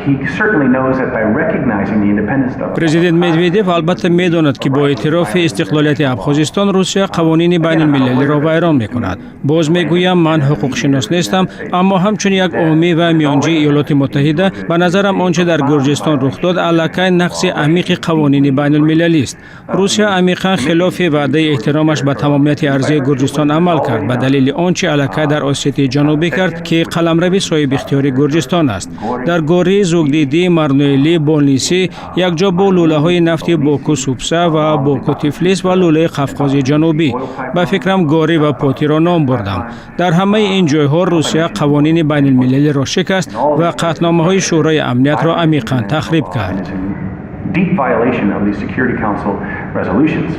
He certainly knows that by recognizing the independence of Президент Медведев албатта медонад, ки бо эътирофи истиқлолияти Абхозистон Русия қавонини байнулмилалиро вайрон мекунад. Боз мегӯям, ман ҳуқуқшинос нестам, аммо ҳамчун як омӣ ва миёнҷии Иёлоти Муттаҳида ба назарам, он че дар Гурҷистон рух дод, аллакай нақзи амиқи қавонини байнулмилалист. Русия амиқан хилофи ваъдаи эҳтиромаш ба тамомияти арзии Гурҷистон амал кард, ба далели он чи аллакай дар Осетияи Ҷанубӣ кард, ки қаламрави соҳибихтиёри Гурҷистон аст. Дар Гори, Зугдиди, Марнуэлӣ, Болнисӣ, якҷо бо лӯлаҳои нафти Боку Супса ва Боку Тифлис ва лӯлаи Қавқози Ҷанубӣ. Ба фикрам, Гори ва Потиро ном бурдам. Дар ҳамаи ин ҷойҳо Русия қавонини байнулмилалиро шикаст ва қатъномаҳои Шӯрои Амниятро амиқан тахриб кард. Deep violation of the Security Council resolutions.